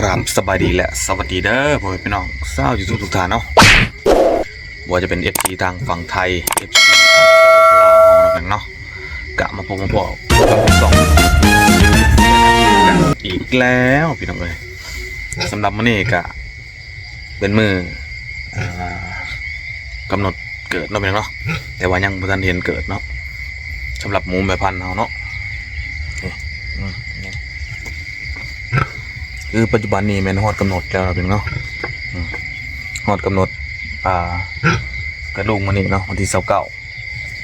ກາບສະບາຍດີ ແລະ ສະຫວັດດີເດີ ພໍ່ແມ່ພີ່ນ້ອງຊາວຢູທູບທຸກທ່ານເນາະ, ບໍ່ວ່າຈະເປັນເອັຟຊີທາງຝັ່ງໄທ ເອັຟຊີທາງລາວເຮົານຳກັນເນາະ, ກະມາພົບມາພໍ້ກັບຊ່ອງກັນອີກແລ້ວພີ່ນ້ອງເອີຍ. ສຳລັບມື້ນີ້ກະ ເປັນມື້ ອ່າ ກຳນົດເກີດເນາະ ພີ່ນ້ອງເນາະ, ແຕ່ວ່າຍັງບໍ່ທັນເຫັນເກີດເນາະ ສຳລັບໝູແມ່ພັນເຮົາເນາະ. ນີ້ ອືມ ຄືປັດຈຸບັນນີ້ແມ່ນຮອດກຳນົດແລ້ວເນາະ ພີ່ນ້ອງເນາະ, ອືມ ຮອດກຳນົດ ອ່າ ເກີດລູກມື້ນີ້ເນາະ ວັນທີຊາວເກົ້າ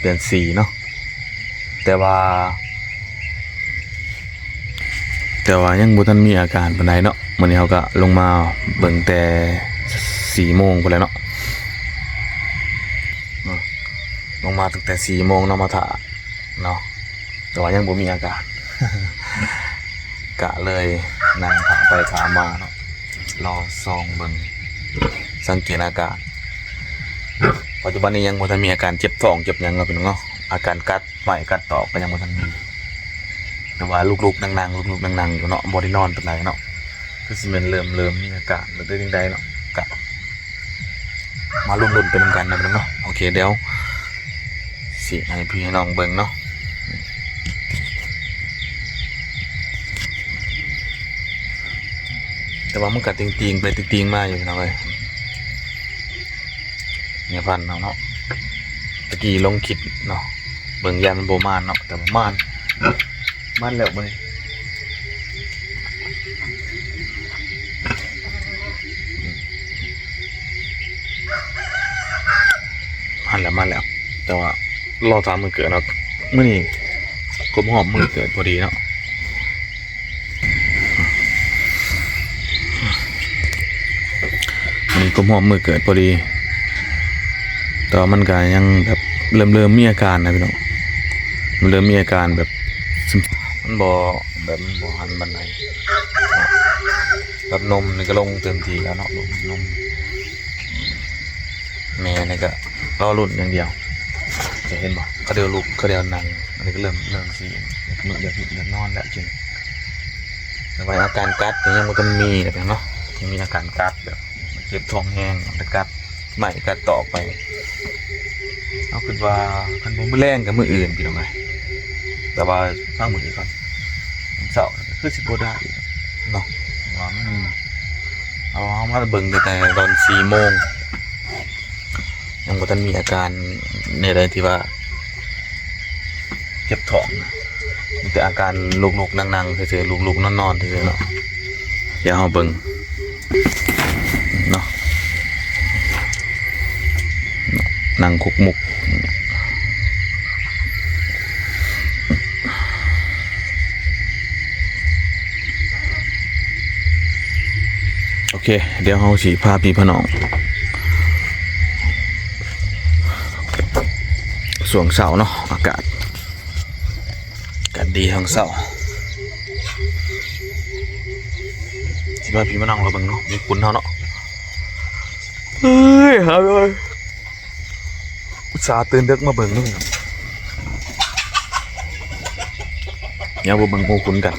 ເດືອນສີ່ເນາະ, ແຕ່ວ່າ ແຕ່ວ່າຍັງບໍ່ທັນມີອາການປານໃດເນາະ. ມື້ນີ້ເຮົາກະລົງມາເບິ່ງແຕ່ສີ່ໂມງພຸ້ນແຫຼະເນາະ, ອືມ ລົງມາຕັ້ງແຕ່ສີ່ໂມງເນາະ ມາຖ້າເນາະ, ແຕ່ວ່າຍັງບໍ່ມີອາການ ກະເລີຍນັ່ງຖ້າໄປຖ້າມາເນາະ, ລໍສ່ອງເບິ່ງ ສັງເກດອາການ. ປັດຈຸບັນນີ້ຍັງບໍ່ທັນມີອາການເຈັບທ້ອງເຈັບຫຍັງເນາະ ພີ່ນ້ອງເນາະ, ອາການກັດໄມ້ກັດຕອກກະຍັງບໍ່ທັນມີ, ແຕ່ວ່າລຸກໆນັ່ງໆ ລຸກໆນັ່ງໆຢູ່ເນາະ, ບໍ່ໄດ້ນອນປານໃດເນາະ, ຄືຊິແມ່ນເລີ່ມ ເລີ່ມມີອາການແລ້ວ ແຕ່ຈັ່ງໃດເນາະ ກະ ມາລຸ້ນໆໄປນຳກັນນະພີ່ນ້ອງເນາະ. ໂອເຄ ດຽວຊິໃຫ້ພີ່ໃຫ້ນ້ອງເບິ່ງເນາະ, ແຕ່ວ່າມັນກະຕິ່ງໆໄປຕິ່ງໆມາຢູ່ພີ່ນ້ອງເອີຍ. ແມ່ພັນເຮົາເນາະ ຕະກີ້ລົງຄລິບເນາະ ເບິ່ງຢ້ານມັນບໍ່ມານເນາະ, ແຕ່ວ່າມານ ມານແລ້ວມື້ນີ້ ມານແລ້ວ ມານແລ້ວ, ແຕ່ວ່າລໍຖ້າມື້ເກີດເນາະ. ມື້ນີ້ຄົບຮອບມື້ເກີດພໍດີເນາະ. ມື້ນີ້ຄົບຮອບມື້ເກີດພໍດີ, ແຕ່ວ່າມັນກະຍັງແບບເລີ່ມ ເລີ່ມມີອາການນະພີ່ນ້ອງ, ມັນເລີ່ມມີອາການແບບ ມັນບໍ່ ແບບມັນບໍ່ຫັນປານໃດ, ແບບນົມນີ້ກະລົງເຕັມທີ່ແລ້ວເນາະ, ລົງນົມ. ແມ່ນີ້ກະລໍລຸ້ນຢ່າງດຽວ, ຈະເຫັນບໍ່ ເຂົາດຽວລຸກ ເຂົາດຽວນັ່ງ, ອັນນີ້ກະເລີ່ມ ເລີ່ມຊິ ມື້ ຢາກ ຢາກນອນແລ້ວ ກິນ. ແຕ່ວ່າອາການກັດນີ້ຍັງບໍ່ທັນມີນະພີ່ນ້ອງເນາະ, ຍັງມີອາການກັດແບບເຈັບທ້ອງແຮງ ແຕ່ກັດໄມ້ກັດຕອກໄປ. ເຮົາຄິດວ່າຄັນບໍ່ມື້ແລງກະມື້ອື່ນພີ່ນ້ອງເອີຍ, ແຕ່ວ່າຟັງມື້ນີ້ກ່ອນ, ມື້ເຊົ້າຄືຊິບໍ່ໄດ້ເນາະ ວ່າມັນ ເຮົາ ເຮົາມາເບິ່ງຕັ້ງແຕ່ຕອນສີ່ໂມງ ຍັງບໍ່ທັນມີອາການແນວໃດທີ່ວ່າເຈັບທ້ອງນະ, ມີແຕ່ອາການລຸກໆນັ່ງໆຊື່ໆ ລຸກໆນອນໆຊື່ໆເນາະ. ດຽວເຮົາເບິ່ງເນາະ, ນັ່ງຄຸກມຸກ. ໂອເຄ ດຽວເຮົາຊິພາພີ່ພານ້ອງ ຊ່ວງເຊົ້າເນາະ, ອາກາດ ອາກາດດີຊ່ວງເຊົ້າ, ຊິພາພີ່ມານັ່ງເບິ່ງເນາະ ໝູຂຸນເຮົາເນາະ. ເອີຍ ຫາເອີຍ ອຸດສ່າຕື່ນເດິກມາເບິ່ງເນາະ. ດຽວໄປເບິ່ງໝູຂຸນກັນ.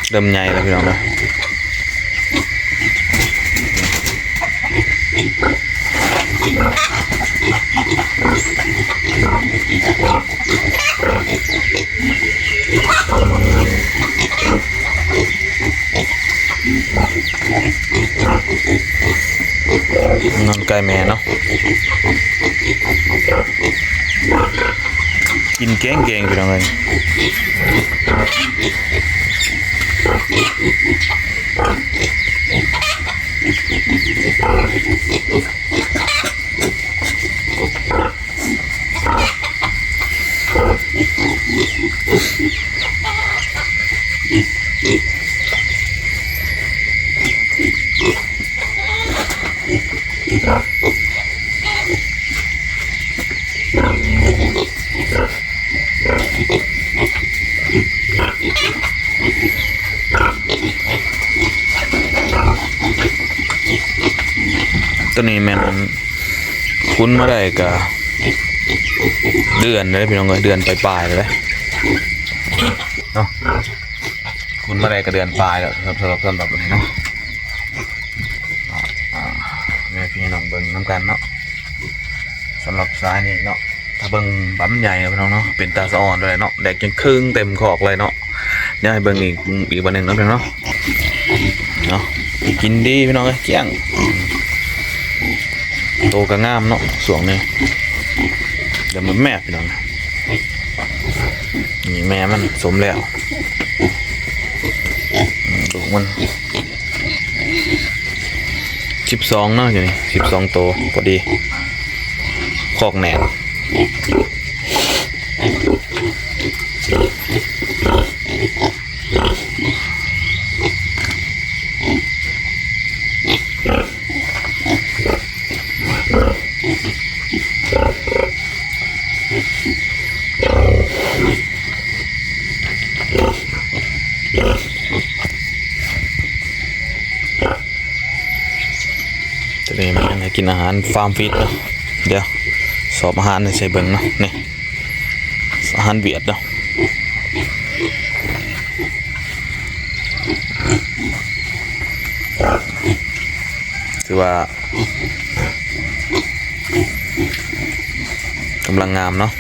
ເລີ່ມໃຫຍ່ແລ້ວພີ່ນ້ອງເດີ. ນອນໃກ້ແມ່ເນາະ, ກິນເກັ່ງໆ ພີ່ນ້ອງເອີຍ. ໂອ ຕົວນີ້ແມ່ນຂຸນມາໄດ້ກະເດືອນແລ້ວພີ່ນ້ອງເອີຍ ເດືອນປາຍໆແລ້ວເດ້ເນາະ. ຂຸນມາໄດ້ກະເດືອນປາຍແລ້ວ ສຳລັບ ສຳລັບ ສຳລັບອັນນີ້ເນາະ. ອ່າ ໃຫ້ພີ່ນ້ອງເບິ່ງນຳກັນເນາະ ສຳລັບສາຍນີ້ເນາະ. ຖ້າເບິ່ງບາບໃຫຍ່ເນາະ ພີ່ນ້ອງເນາະ ເປັນຕາສະອອນເລີຍເນາະ ແດກຈັ່ງຄຶ່ງເຕັມຄອກເລີຍເນາະ. ດຽວໃຫ້ເບິ່ງອີກ ອີກບາດໜຶ່ງເນາະ ພີ່ນ້ອງເນາະ. ເນາະ ກິນດີພີ່ນ້ອງເອີຍ ກ້ຽງ ໂຕກະງາມເນາະຊ່ວງນີ້. ດຽວມັນແມ່ພີ່ນ້ອງ ນີ້ແມ່ມັນສົມແລ້ວ ອືມ ລູກມັນ ສິບສອງເນາະ ຢູ່ນີ້ສິບສອງໂຕ ພໍດີ ຄອກແໜ້ນ. ໂຕນີ້ມັນຍັງໃຫ້ກິນອາຫານຟາມຟີດເນາະ. ດຽວສອບອາຫານໃຫ້ໃສ່ເບິ່ງເນາະ ນີ້ ອາຫານຫວຽດເນາະ. ຖືວ່າກຳລັງງາມເນາະ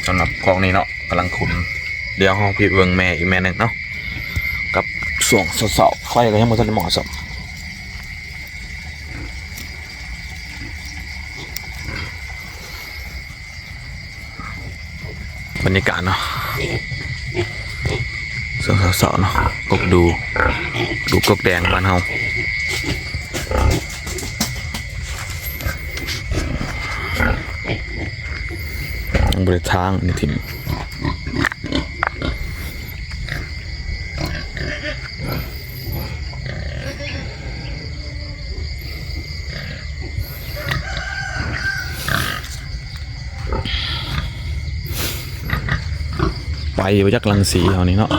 ສຳລັບຄອກນີ້ເນາະ ກຳລັງຂຸນ. ດຽວເຮົາໄປເບິ່ງແມ່ອີກແມ່ໜຶ່ງເນາະ ກັບຊ່ວງເຊົ້າໆ ໄຟກະຍັງບໍ່ທັນໄດ້ໝໍ້ຊ້ຳ. ບັນຍາກາດເນາະ ຊ່ວງເຊົ້າໆເນາະ ກົກດູ່ ດູ່ກົກແດງບ້ານເຮົາ ຍັງບໍ່ໄດ້ຖາງ ອັນນີ້ຖິ້ມ. ໄປບໍ່ຈັກລັງສີເຮົານີ້ເນາະ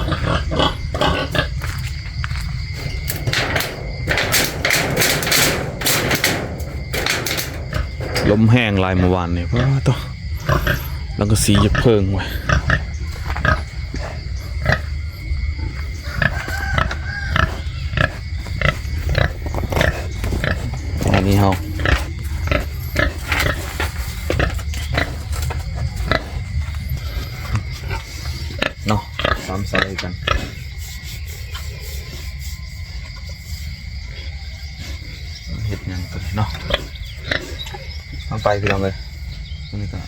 ລົມແຮງຫຼາຍມື້ວານນີ້ ປາດໂທ້ ລັງກະສີຢາກເພີງເວີຍ. ອັນນີ້ເຮົາເນາະ ຕາມໃສ່ກັນ ເຮັດຫຍັງກັນເນາະ ມັນໄປພີ່ນ້ອງເອີຍ. ອັນນີ້ກະ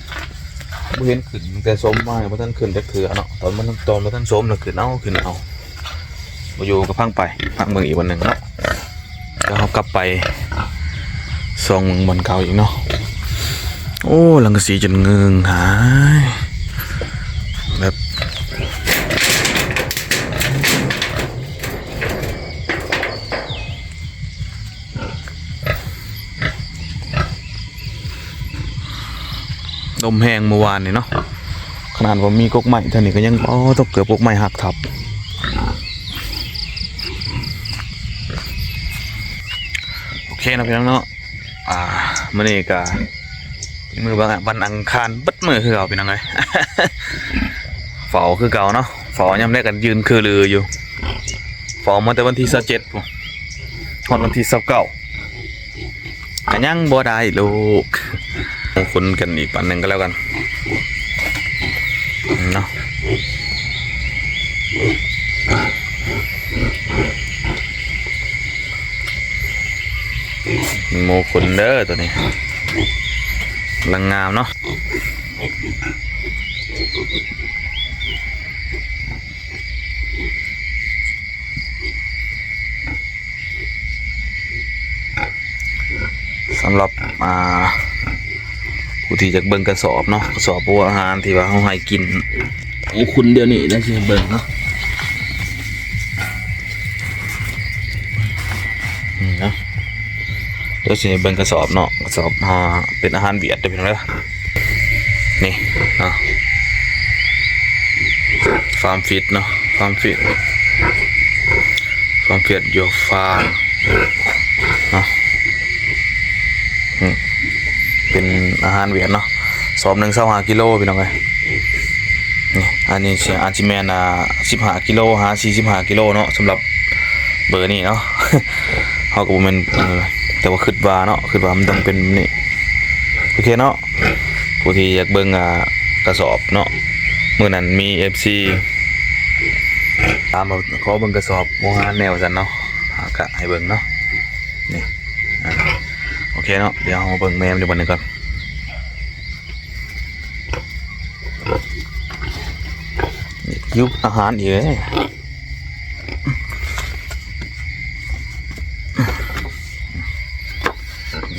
ບໍ່ເຫັນຂຶ້ນ ຕັ້ງແຕ່ສົມມາບໍ່ທັນຂຶ້ນຈັກເທື່ອເນາະ ຕອນມັນ ຕອນບໍ່ທັນສົມລະຂຶ້ນເອົາ ຂຶ້ນເອົາ ບໍ່ຢູ່ກະພັງໄປ ພັງເບິ່ງອີກວັນໜຶ່ງເນາະ. ແລ້ວເຮົາກັບໄປສ່ອງເບິ່ງບ່ອນເກົ່າອີກເນາະ. ໂອ້ ລັງກະສີຈົນເງິ່ງຫາຍ ແບບ ລົມແຮງມື້ວານນີ້ເນາະ ຂະໜາດວ່າມີກົກໄມ້ແຖວນີ້ກະຍັງ ໂອ້ ຕົກເກືອບກົກໄມ້ຫັກທັບ. ໂອເຄເນາະ ພີ່ນ້ອງເນາະ ອ່າ ມື້ນີ້ກະເປັນມື້ວັນ ວັນອັງຄານເບິດມື້ຄືເກົ່າ ພີ່ນ້ອງເອີຍ ເຝົ້າຄືເກົ່າເນາະ ເຝົ້າຍາມໃດກະຢືນຄືລືຢູ່ ເຝົ້າມາແຕ່ວັນທີຊາວເຈັດພຸ້ນ ຮອດວັນທີຊາວເກົ້າ ກະຍັງບໍ່ໄດ້ລູກ. ເອົາຄົນກັນອີກປານໜຶ່ງກະແລ້ວກັນເນາະ ມີໂມຄົນເດີໂຕນີ້ ກຳລັງງາມເນາະ. ສຳລັບ ອ່າ ຜູ້ທີ່ຢາກເບິ່ງກະສອບເນາະ ກະສອບອາຫານທີ່ວ່າເຮົາໃຫ້ກິນ ໂອ້ ຂຸນດຽວນີ້ແລ້ວຊິໃຫ້ເບິ່ງເນາະ ນີ້ເນາະ ດຽວຊິໃຫ້ເບິ່ງກະສອບເນາະ ກະສອບ ອ່າ ເປັນອາຫານຫວຽດເດີພີ່ນ້ອງເດີ. ນີ້ເນາະ ຟາມຟີດເນາະ ຟາມຟີດ ຟາມຟີດຢູ່ຟາມ ເນາະ ອືມ ເປັນອາຫານຫວຽດເນາະ ສອບໜຶ່ງຊາວຫ້າກິໂລ ພີ່ນ້ອງເອີຍ. ນີ້ ອັນນີ້ຊິ ອາດຊິແມ່ນ ອ່າ ສິບຫ້າກິໂລ ຫາ ສີ່ສິບຫ້າກິໂລເນາະ ສຳລັບເບີນີ້ເນາະ. ເຮົາກໍບໍ່ແມ່ນ ເອີ ແຕ່ວ່າຄິດວ່າເນາະ ຄິດວ່າມັນຕ້ອງເປັນແບບນີ້. ໂອເຄເນາະ ຜູ້ທີ່ຢາກເບິ່ງ ອ່າ ກະສອບເນາະ ມື້ນັ້ນມີເອັຟຊີຖາມວ່າຂໍເບິ່ງກະສອບໂຮງງານແດ່ວ່າຊັ້ນເນາະ ເຮົາກະໃຫ້ເບິ່ງເນາະ. ນີ້ ອ່າ ໂອເຄເນາະ ດຽວເຮົາມາເບິ່ງແມ່ມັນຢູ່ບ່ອນນີ້ກ່ອນ. ຫິວອາຫານອີກເດ້ ນີ້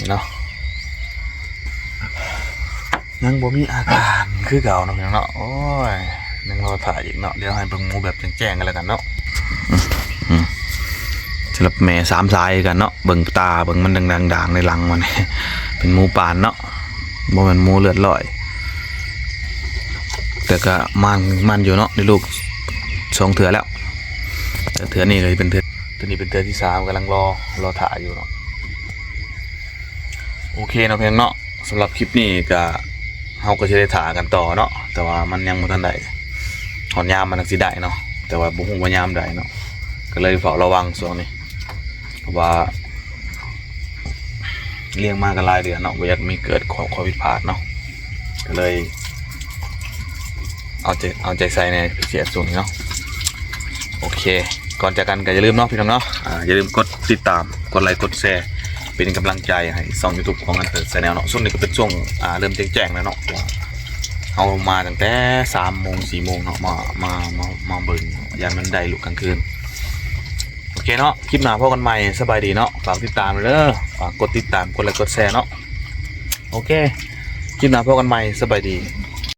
ເນາະ ຍັງບໍ່ມີອາການຄືເກົ່າເນາະ ພີ່ນ້ອງເນາະ. ໂອ້ຍ ຍັງລໍຖ້າອີກເນາະ ດຽວໃຫ້ເບິ່ງໝູແບບແຈ້ງໆກັນແລ້ວກັນເນາະ. ອືມ ສຳລັບແມ່ສາມສາຍຄືກັນເນາະ ເບິ່ງຕາເບິ່ງມັນດັ່ງໆໃນຫຼັງມັນ ເປັນໝູປານເນາະ ບໍ່ແມ່ນໝູເລືອດລອຍ ແຕ່ກະມັນ ມັນຢູ່ເນາະ ໄດ້ລູກສອງເທື່ອແລ້ວ ແຕ່ເທື່ອນີ້ກໍຊິເປັນເທື່ອ ຕົວນີ້ເປັນເທື່ອທີສາມ ກຳລັງລໍ ລໍຖ້າຢູ່ເນາະ. ໂອເຄເນາະ ພີ່ນ້ອງເນາະ ສຳລັບຄລິບນີ້ກະ ເຮົາກໍຊິໄດ້ຖ້າກັນຕໍ່ເນາະ ແຕ່ວ່າມັນຍັງບໍ່ທັນໄດ້ຮອດຍາມມັນຈັ່ງຊິໄດ້ເນາະ ແຕ່ວ່າບໍ່ຮູ້ວ່າຍາມໃດເນາະ ກໍເລີຍເຝົ້າລະວັງຊ່ວງນີ້ ເພາະວ່າລ້ຽງມາກໍຫຼາຍເດືອນເນາະ ບໍ່ຢາກມີເກີດຂໍ້ ຂໍ້ຜິດພາດເນາະ ກໍເລີຍ ເອົາໃຈ ເອົາໃຈໃສ່ແດ່ພິເສດຊ່ວງນີ້ເນາະ. ໂອເຄ ກ່ອນຈາກກັນກໍຢ່າລືມເນາະ ພີ່ນ້ອງເນາະ ອ່າ ຢ່າລືມກົດຕິດຕາມ ກົດໄລ ກົດແຊ ເປັນກຳລັງໃຈໃຫ້ຊ່ອງຢູທູບຂອງ Hunter Channel ເນາະ. ຊ່ວງນີ້ກໍເປັນຊ່ວງ ອ່າ ເລີ່ມແຈ້ງໆແລ້ວເນາະ ເຮົາມາຕັ້ງແຕ່ສາມໂມງ ສີ່ໂມງເນາະ ມາ ມາ ມາ ມາເບິ່ງ ຢ້ານມັນໄດ້ລຸກກາງຄືນ. ໂອເຄເນາະ ຄລິບໜ້າພໍ້ກັນໃໝ່ ສະບາຍດີເນາະ ຝາກຕິດຕາມເດີ ຝາກກົດຕິດຕາມ ກົດໄລ ກົດແຊເນາະ. ໂອເຄ ຄລິບໜ້າພໍ້ກັນໃໝ່ ສະບາຍດີ.